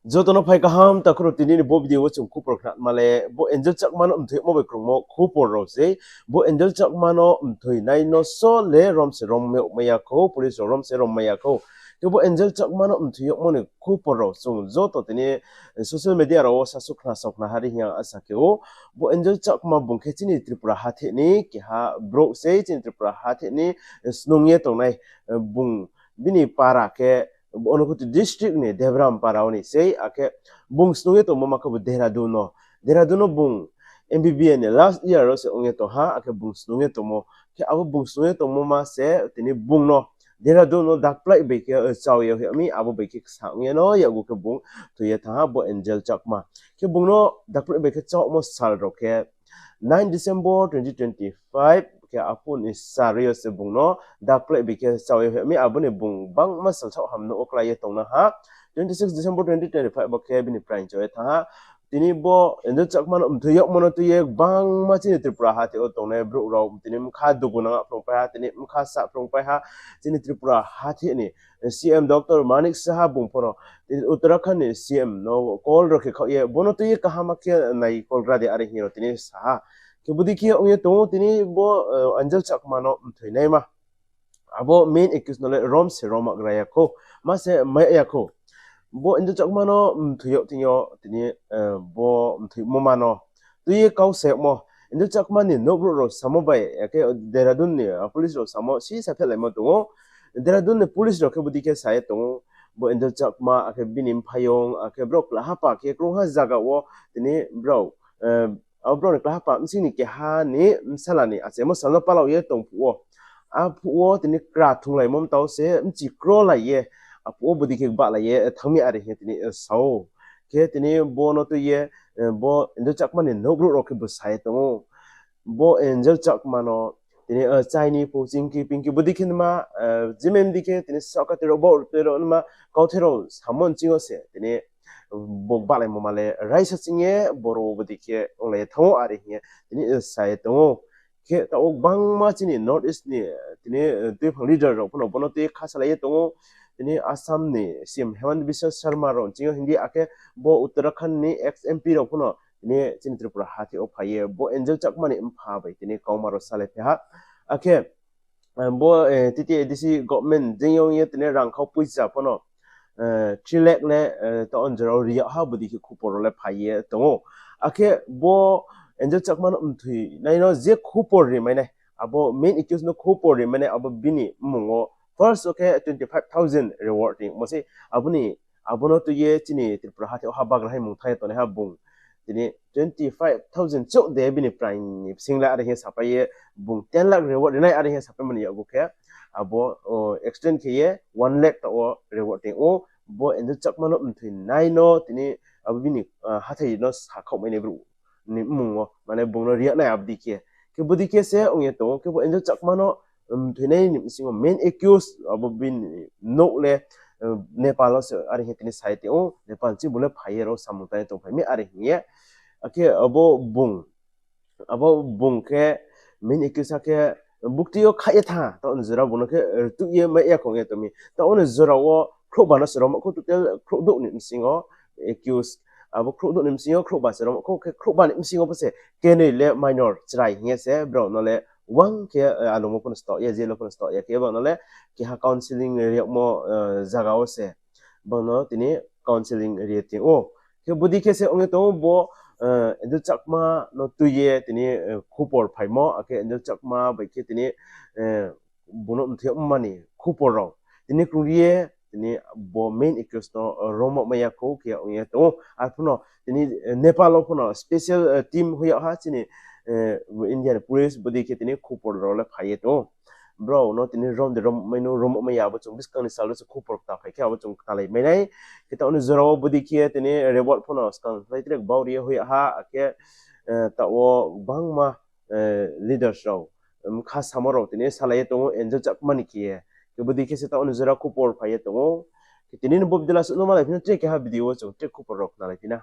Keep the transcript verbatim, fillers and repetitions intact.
Joto no phai kaham, takhu rao, tini ni bo video wo chung khupor khna ma le bo Angel Chakma no mthoimo bai krungmo khupor rao sei. Bo Angel Chakma no mthoinai no so le rom se rom mai ya khou, police rao rom se rom mai ya khou. Khe bo Angel Chakma no mthoi yagmo ni khupor rao chung joto tini social media rao wo sasu khna sao khna ha ri hing ye asa khe ou. Bo Angel Chakma bung khe chini Tripura hathe ni keha brouh sei, chini Tripura hathe ni snung ye tongnai, bung bini para khe Unakoti district ni Debram para wo ni sei, akhe bung snung ye tongmo ma khe bo Dehradun no. Dehradun no bung M B B A ni last year wo se ong ye tong ha, akhe bung snung ye tongmo. Khe abo bung snung ye tongmo ma se tini bung no Dehradun no dakplai bai khe chao ye hoih mi, abo bai khe ksa ong ye no yakgu khe bung thoi ye thanng ha bo Angel Chakma. Khe bung no dakplai bai khe chaohmo sal rao khe nine December twenty twenty-five khe aphuh ni sari yo se bung no dakplai bai khe chao ye hoih mi, abo ni bung bangma salsaoh ham no wo klái ye tongna ha. Twenty six December twenty twenty-five bo khe bini praing chao ye thanng ha. Tini bo Angel Chakma no mthoi yagmo no tui ye bangma chini Tripura hathe wo tongnai brouh rao tini bkha dugu nang phrungpai ha, tini bkha sa phrungpai ha. Chini Tripura hathe ni C M Doctor Manik Saha bung pho no tini Uttarakhand ni C M no call rao khe khaoh ye bo no tui ye kaham khe nai call ra di are hing ye rao tini sa ha. Khe bodei khe ong ye tong ou tini bo Angel Chakma no mthoinaima. Abo main accused no le rom se rom gra ya khou, ma se mai ya khou. Bo Angel Chakma no mthoi yag thing yo tini bo mthoimo ma no tui ye kau sa yagmo, Angel Chakma ni nouhbrouh rao samo bai akhe Dehradun ni police rao samo sisa phehlaimo tong ou. Dehradun ni police rao khe bodei khe sa ye tong ou, bo Angel Chakma akhe bini mphaiyong akhe brao klahapa khe krungha zaga wo tini brao, abo brao ni klahapa bsing ni keha ni bsala ni achaimo sal no palao ye tong phuh wo, aphuh wo tini kra thunglaimo mtao se bchi krolai ye, aphuh wo bodei khe bahlai ye thanng mi are hing ye tini sa ou. Khe tini bo no tui ye bo Angel Chakma ni nouhbrouh rao khe bo sa ye tong ou. Bo Angel Chakma no tini chaini pho chingki pingki bodei khe nma, jemai bodei khe tini sahka tei rao bo tei rao nma kauthai rao samo nching yo se tini bo bahlaimo ma le raisa ching ye boro wo bodei khe onglai ye thanng ou are hing ye tini sa ye tong ou. Khe taoh wo gbangma chini North East ni tini tuiphang leader rao pho no bo no tui kha salai ye tong ou. Tini Assam ni C M Himanta Biswa Sarma rao nching yo hing di, akhe bo Uttarakhand ni ex M P rao pho no tini chini Tripura hathe wo phai ye bo Angel Chakma ni mpha bai tini kauma rao salai phi ha. Akhe bo T T A D C government deing yo ye tini rangkhau poicha pho no three lakh le taoh wo jora wo ri yag ha bodei khe khupor rao le phai ye tong ou. Akhe bo Angel Chakma no mthoinai no je khupor rimai nai, abo main accused no khupor rimai nai, abo bini mmung wo first wo khe twenty five thousand reward ri mo sei, abo no tui ye chini Tripura hathe wo ha bagra hai mung thanng ye tongnaiha bung tini twenty five thousand chouh de bini praing ni bsing le are hing ye sapai ye bung ten lakh reward ri nai are hing ye sapai mani yakgu khe abo extend khe ye one lakh taoh wo reward tong ou. Bo Angel Chakma no mthoinai no tini abo bini hathái no sakhaohmai nai brouh ni mmung wo mane bung no ri yag nai abo dei khe. Khe bodei khe se ong ye tong ou, khe bo Angel Chakma no mthoinai ni bsing yo main accused abo bini nouh le Nepal wo se are hing ye tini sa ye tong ou, Nepal ching bung le phai ye rao samung tang ye tongphai mi are hing ye. Akhe abo bung khe main accused ha khe bukti yo khaih ye thanng, taoh ni jora bung no khe rtuh ye mai ya khong ye tong mi. Taoh ni jora wo khrouhba no se rom khou, total khrouhdouh ni bsing yo accused, abo khrouhdouh ni bsing yo khrouhba se rom khou, khe khrouhba ni bsing yo pho se kenoi le minor chrai hing ye se brao no le wang khe alungmo pho no stoh ya, jail wo pho no stoh ya, khe brao no le keha counselling ri yagmo zaga wo se brao no tini counselling ri ye tong ou. Khe bodei khe se ong ye tong ou bo Angel Chakma no tui ye tini khupor phaimo, akhe Angel Chakma bai khe tini bung no mthoi yagma ni khupor rao tini krung ri ye tini bo main accused no rom mai ya khou khe ong ye tong ou. Arphuh no tini Nepal wo pho no special team hoih yag ha chini India ni police, bodei khe tini khupor rao le phai ye tong ou. Brao no tini rom de rom mai no, rom mai ya, abo chung buskang ni sal wo se khupor kta phai khe abo chung ktalai mai nai. Khe taoh ni jora wo bodei khe tini reward pho no skang lai tre bau ri ye hoih yag ha, akhe taoh wo gbangma leaders rao, bkha samo rao tini salai ye tong ou Angel Chakma ni khe ye. Khe bodei khe se taoh ni jora khupor phai ye tong ou. Khe tini ni bo video la suh no malai phi na, tre keha video wo chung tre khupor rao khnalai phi na.